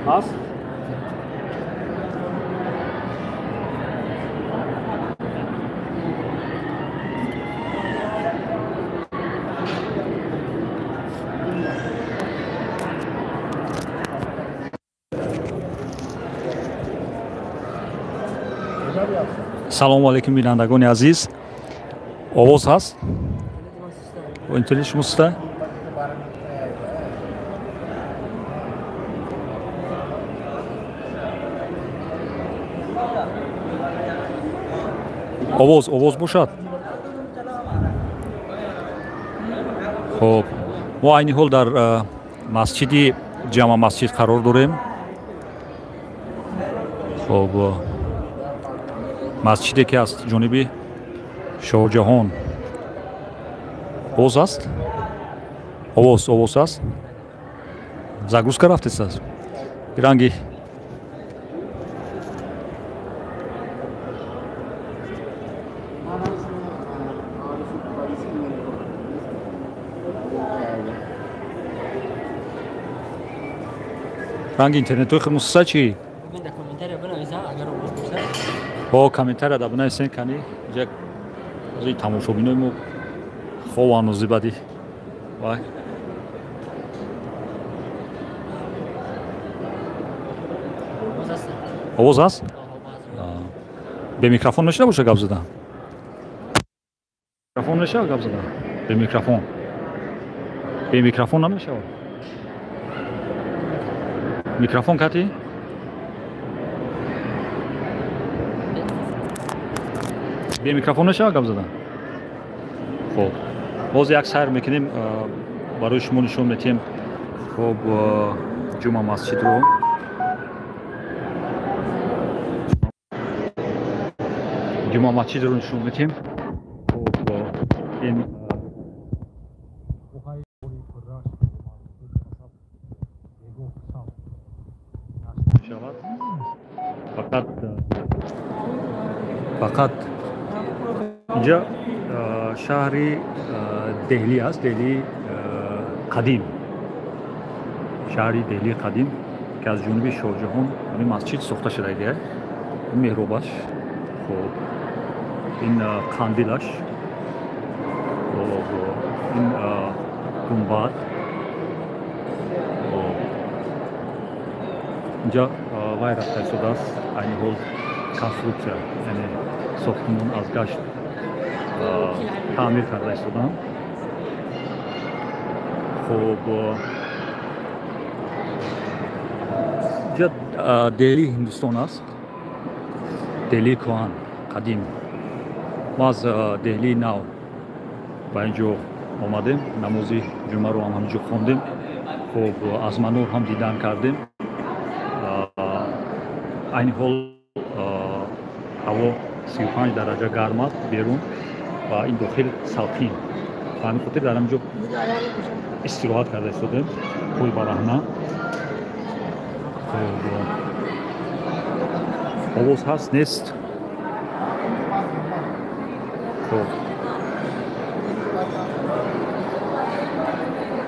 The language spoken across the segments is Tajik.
Ҳаст? Салому алейкум, бинандагони азиз. Овоз ҳаст? Интернет шумо суста? Овоз бошад? Хоб, мо айни ҳол дар масҷиди Ҷама Масҷид қарор дорем. Хоб, масҷиде ки аз ҷониби Шоҳҷаҳон овоз аст? Овоз аст? Загрузка рафтест? Ранги ранги интернетои худмусуса чӣ? Ҳо, комментария да бинависен, кани як тамошобинои мо ховану зибади. Вай, овоз ҳаст? Бе микрофон мешава боша гап задан? Микрофон мешава гап задан? Бе микрофон, бе микрофон намешава? Микрофон кати? Бе микрофон мешава гап задан? Хоб, боз як сайр мекунем, барои шумо нишон метиҳем. Хоб, Ҷума Масҷидро. Ҷума Масҷидро нишон метиҳем. Хоб, ин мешавад. Фақат инҷа шаҳри Деҳлӣ аст, Деҳлии қадим, шаҳри Деҳлии қадим, ки аз ҷониби Шоҳҷаҳон ин масҷид сохта шудагия. Ин меҳробаш, хоб, ин қандилаш, хоб, ин гунбад. Инҷа вай рафта истодааст, айни ҳол конструксия, яъне сохтмон аз гашт таъмир карда истодам. Хоб, инҷа Деҳлии Ҳиндустон аст, Деҳлии кӯҳан қадим. Мо аз Деҳлии нав ба ин ҷо омадем, намози ҷумъаро ҳам ҳамин ҷо хондем. Хоб, аз манор ҳам дидан кардем. Айни ҳол ҳаво 35 дараҷа гарм аст берун ва ин дохил салқин. Ба ҳамин хотир дар ҳамин ҷо истироҳат карда истодем, пой бараҳна. Овоз ҳаст, нест? Хоб,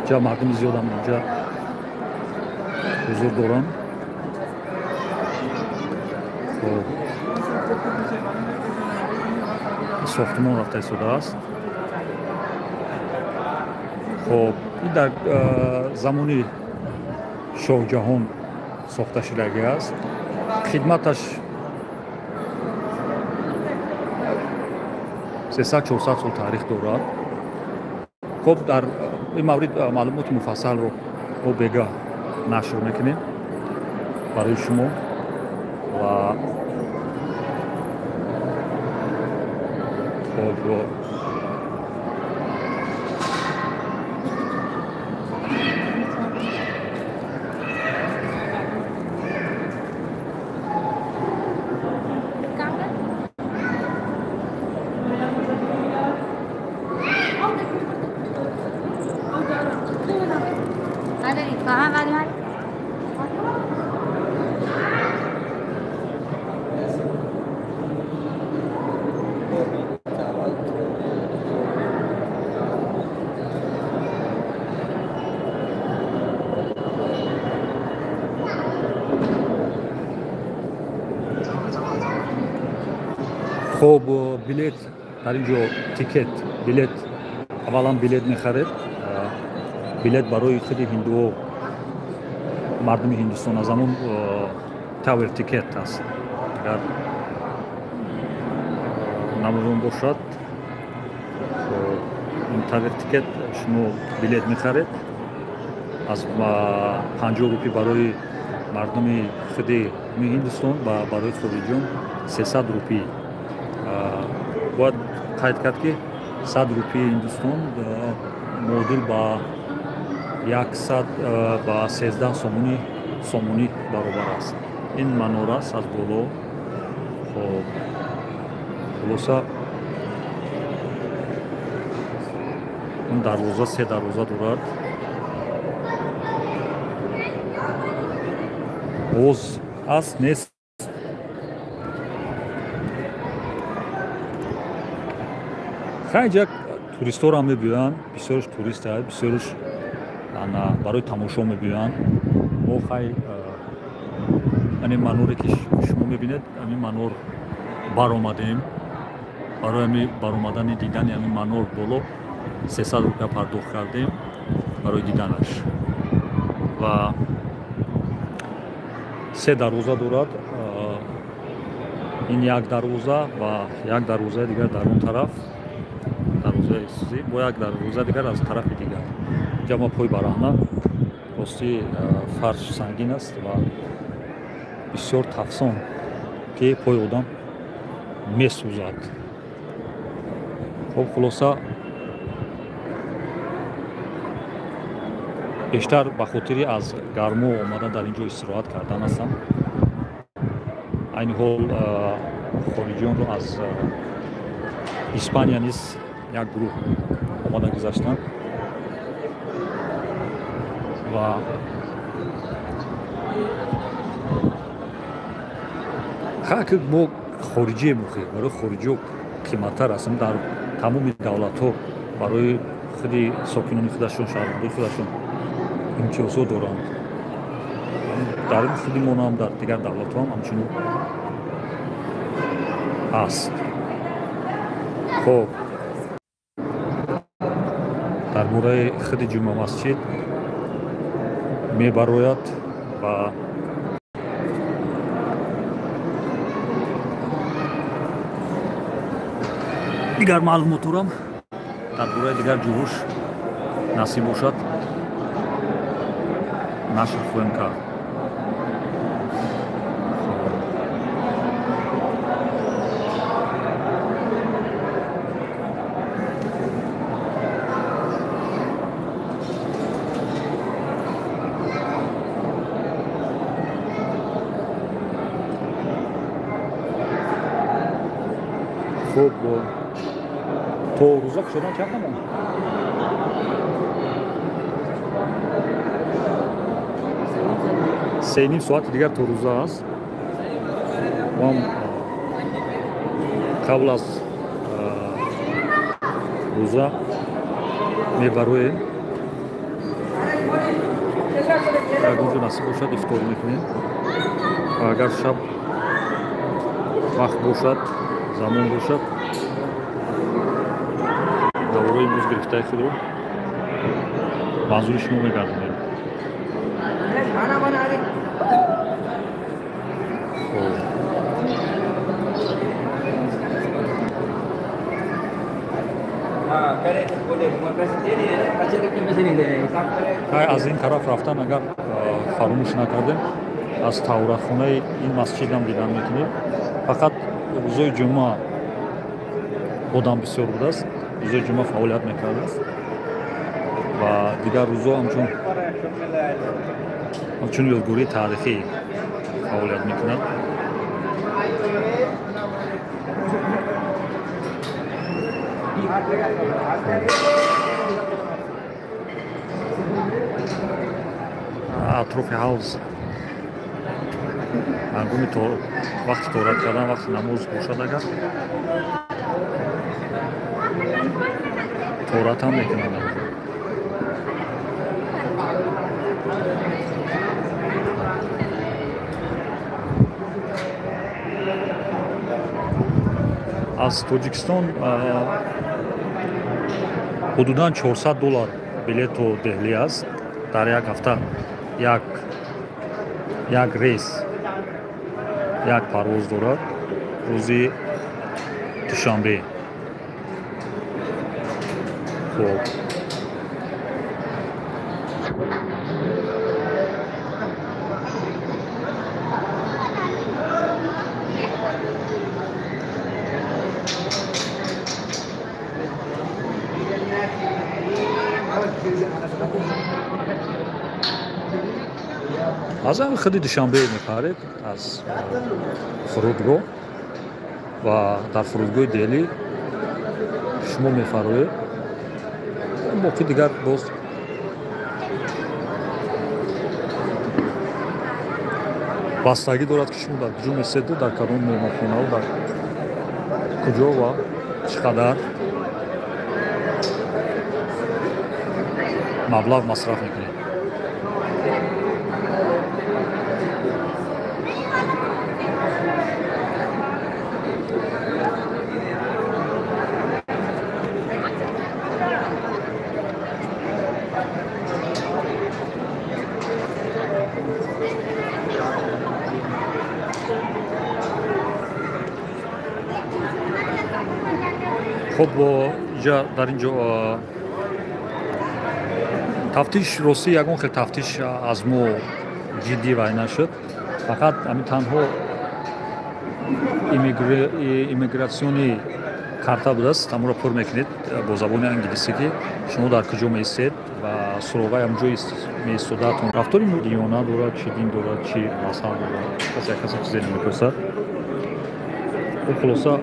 инҷа мардуми зиёдам инҷа ҳузур доранд. Сохтмон рафта истодааст. Хоб, ин дар замони Шоҳҷаҳон сохта шудагӣ аст. Хидматаш 300-400 сол таърих дорад. Хоб, дар ин маврид маълумоти муфассалро мо бега нашр мекунем барои шумо. Ва хоб, Хоб, билет дар ин ҷо тикет, билет, аввалан билет мехаред. Билет барои худи ҳиндуо, мардуми Ҳиндустон аз ҳамон тавер тикет аст. Агар намудон бошад, ин тавер тикет шумо билет мехаред аз 50 рупӣ барои мардуми худи Ҳиндустон ва барои хориҷиён 300 рупӣ. Бояд қайд кард, ки 100 рупии Ҳиндустон муодил ба 100 ба 13 сомонӣ баробар аст. Ин манора аст аз боло. Хоб, хулоса, он дарвоза се дарвоза дорад. Овоз аст, нест? Хай, ҷа туристҳоро мебиёянд, бисёрш турист аст, бисёрш барои тамошо мебиёянд. Мо хай ани маноре ки шумо мебинед, ҳамин манор баромадем. Барои ҳами баромадани дидани ҳамин манор боло 300 рупия пардохт кардем барои диданаш. Ва се дарвоза дорад. Ин як дарвоза ва як дарвозаи дигар дар он тараф, дарвозаи сузӣ, бо як дарвоза дигар аз тарафи дигар. Инҷа ма пой бараҳна, ростӣ фарш сангин аст ва бисёр тафсон, ки пои одам месӯзад. Хоб, хулоса, бештар ба хотири аз гармо омада дар ин ҷо истироҳат кардан ҳастам. Айни ҳол хориҷиёнро аз Испания низ як гурӯҳ омада гузаштанд ва хаки мо хориҷием, охи барои хориҷиё қиматтар аст. Дар тамоми давлатҳо барои худи сокинони худашон, шаҳрвандои худашон имтиёзҳо доранд. Дар худи мо ҳам, дар дигар давлатҳо ҳам ҳамчунин аст. Хоб, дар бораи худи Ҷума масҷид мебарояд ва дигар маълумотҳорам дар бораи дигар ҷуҳуш насиб бошад нашр хоҳем кард. Хуб, то рӯза кушодан чанд замон? 3,5 соати дигар то рӯза аст. Моам қабл аз рӯза мебароем. Ягон ҷо насиб бошад, ифтор мекунем ва агар шаб вақт бошад, замон бошад, наворои имрӯз гирифтаи худро манзури шумо мегардонем. Аз ин тараф рафтан агар фаромӯш накардем, аз тавратхонаи ин масҷидам дидан мекунем. Фақат рӯзои ҷумъа одам бисёр будааст, рӯзои ҷумъа фаъолият мекардааст ва дигар рӯзо ҳамчун ёдгории таърихӣ фаъолият мекунад. Атрофи ҳавз ҳангоми вақти торат кардан, вақти намоз бошад, агар торат ҳам мекунанд. Аз Тоҷикистон ҳудудан $400 билет то Деҳлӣ аст. Дар як ҳафта як рейс, як парвоз дорад рӯзи душанбе. Хоб, аз ҳами худи Душанбе мепаред аз фурудгоҳ ва дар фурудгоҳи Деҳлӣ шумо мефароед. Боқӣ дигар боз бастагӣ дорад, ки шумо дар куҷо меседу, дар кадом меҳмонхонаву дар куҷо ва чӣ қадар маблағ масраф мекунед. Хоб, дар ин ҷо тафтиш, ростӣ ягон хел тафтиш аз мо ҷиддӣ вай нашуд. Фақат ҳамин танҳо иммигратсиони карта будааст, ҳамонро пур мекунед бо забони англисӣ, ки шумо дар куҷо меистед ва суроғаи ҳамон ҷо меистодаатон. Рафтори диёна дорад, чӣ дин дорад, чӣ мазҳаб дорад, касе касе чизе намепурсад. Хуб, хулоса,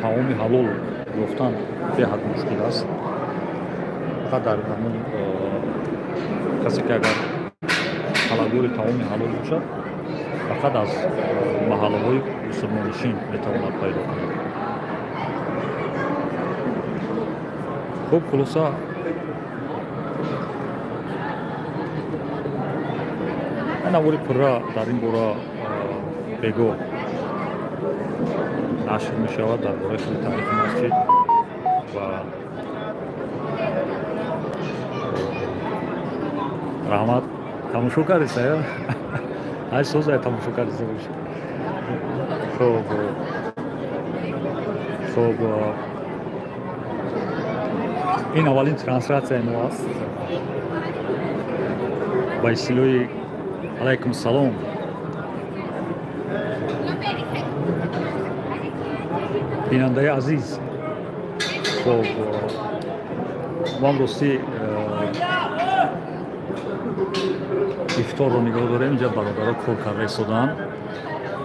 таоми ҳалол ёфтан беҳад мушкил аст. Фақат дар ҳамон касе ки агар талабгори таоми ҳалол бошад, фақат аз маҳаллаҳои мусулмоннишин метавонад пайдо кунад. Хуб, хулоса, навори пурра дар ин бора бегоҳ нашр мешавад дар бораи худи таърихи масҷид ва раҳмат. Тамошо кардиса? Ай созай, тамошо кардиса боша. Хоб, ин аввалин трансляцияи мо аст ба истилоҳи. Алайкум салом. Бинандаи азиз, хоб, ман ростӣ ифторро нигоҳ дорем. Инҷа бародаро кор карда истодаанд,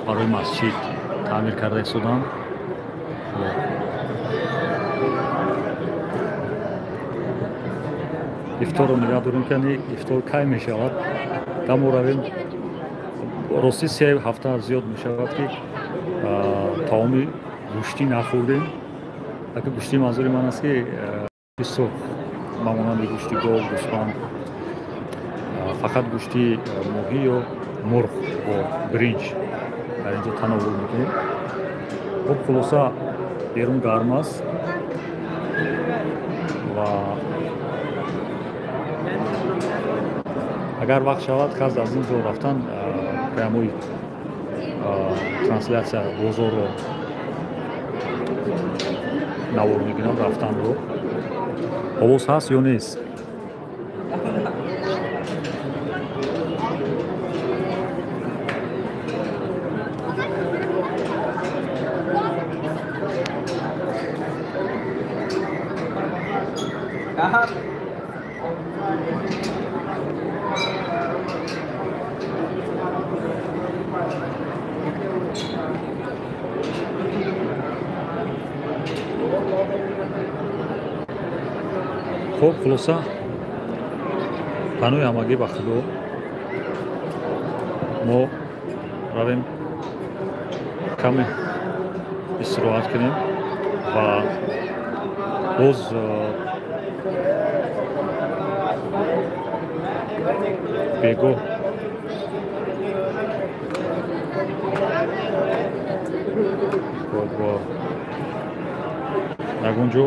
барои масҷид таъмир карда истодаанд. Ифторро нигоҳ дорем, ки ифтор кай мешавад. Дамо равем. Ростӣ 3 ҳафта зиёд мешавад, ки таоми гӯштӣ нахӯрдем. Аки гӯштӣ манзури ман аст, ки сурх, ба монанди гӯшти гов, гӯсфанд, фақат гӯшти моҳӣ ё мурғ бо биринҷ дар инҷо тановул мекунем. Хуб, хулоса, берун гарм аст ва агар вақт шавад, кас аз ин ҷо рафтан прямой трансляция бозорро навор мекунам, рафтанро. Овоз ҳаст ё нест? Хуб, хулоса, панои ҳамагӣ ба Худо. Мо равем каме истироҳат кунем ва боз бегоҳ хоб. Ягон ҷо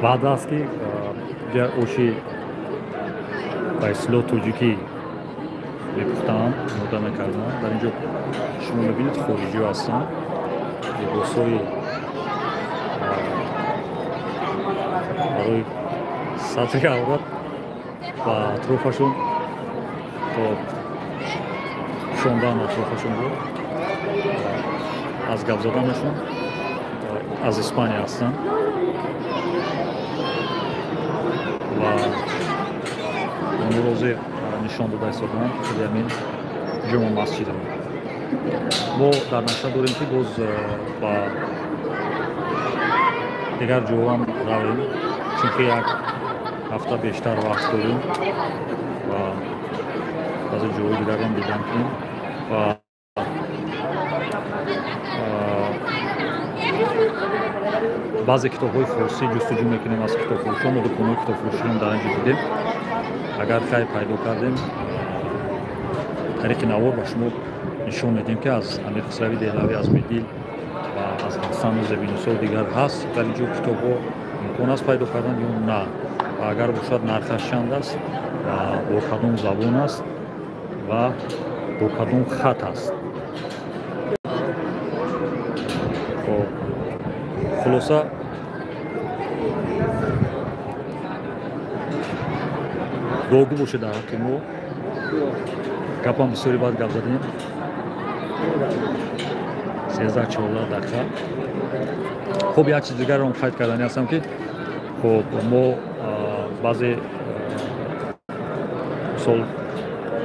ваъда аст, ки ҷа оши ба истилоҳ тоҷикӣ мепухтанд, омода мекарданд. Дар ин ҷо шумо мебинед, хориҷиҳо ҳастанд, либосҳои барои сатри аврат ба атрофашон то пӯшондан атрофашонро. Аз гап заданашон аз Испания ҳастанд ва онҳоро ҳозир нишон дода истоданд худи ҳамин Ҷома масҷидро. Мо дар нақша дорем, ки боз ба дигар ҷоҳам равем, чунки як ҳафта бештар вақт дорем ва баъзе ҷоҳои дигарам дидан кунем ва баъзе китобҳои форсӣ ҷустуҷӯ мекунем аз китобфурӯшон. Мо дуконҳои китобфурӯшиам дар ин ҷо дидем. Агар хайр пайдо кардем, тариқи навор ба шумо нишон медиҳем, ки аз Амир Хусрави Деҳлавӣ, аз Бедил ва аз Ҳасану Зебинисо дигар ҳаст дар ин ҷо китобҳо, имкон аст пайдо кардан ё на, ва агар бошад, нархаш чанд аст ва бо кадом забон аст ва бо кадом хат аст. Хоб, хулоса, дуогӯ бошед дар ҳаққи мо. Гапам бисёри баъд гап задем, 13-14 дақиқа. Хуб, як чиз дигарро қайд кардани ҳастам, ки хуб, мо баъзе мисол,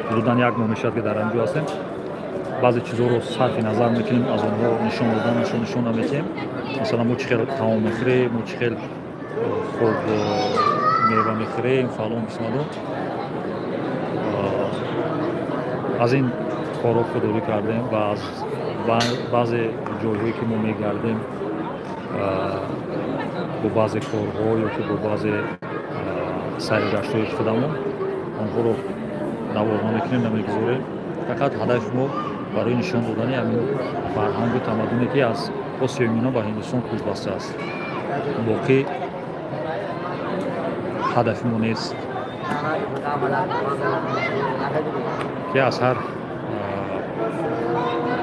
ҳудудан як моҳ мешавад, ки дар ҳамин ҷо ҳастем, баъзе чизҳоро сарфи назар мекунем, аз онҳо нишон доданашон нишон наметиҳем. Масалан, мо чӣ хел таом мехӯрем, мо чӣ хел, хуб, мева мехӯрем, фалон бисмадон, аз ин корҳо худдорӣ кардем ва аз баъзе ҷойҳое, ки мо мегардем, бо баъзе корҳо ё ки бо баъзе сайру гаштҳои худамон, онҳоро навор намекунем, намегузорем. Фақат ҳадафи мо барои нишон додани ҳамин фарҳангу тамаддуне, ки аз Осиёи Миёна ба Ҳиндустон кӯч бастааст. Боқӣ ҳадафи мо нест, ки аз ҳар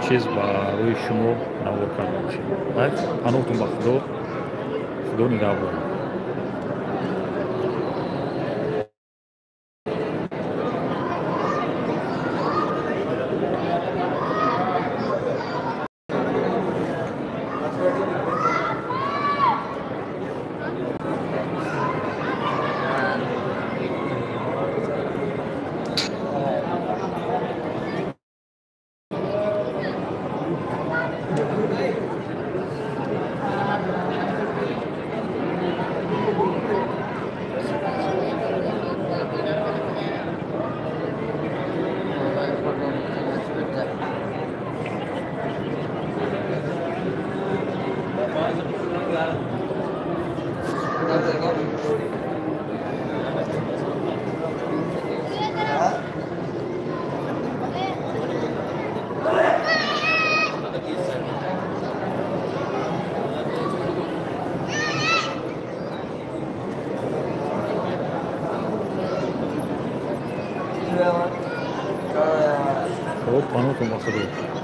чиз барои шумо навор карда бошем. Паноҳтон ба Худо, Худо нигаҳбон. Хоб, паноҳтон ба Худо.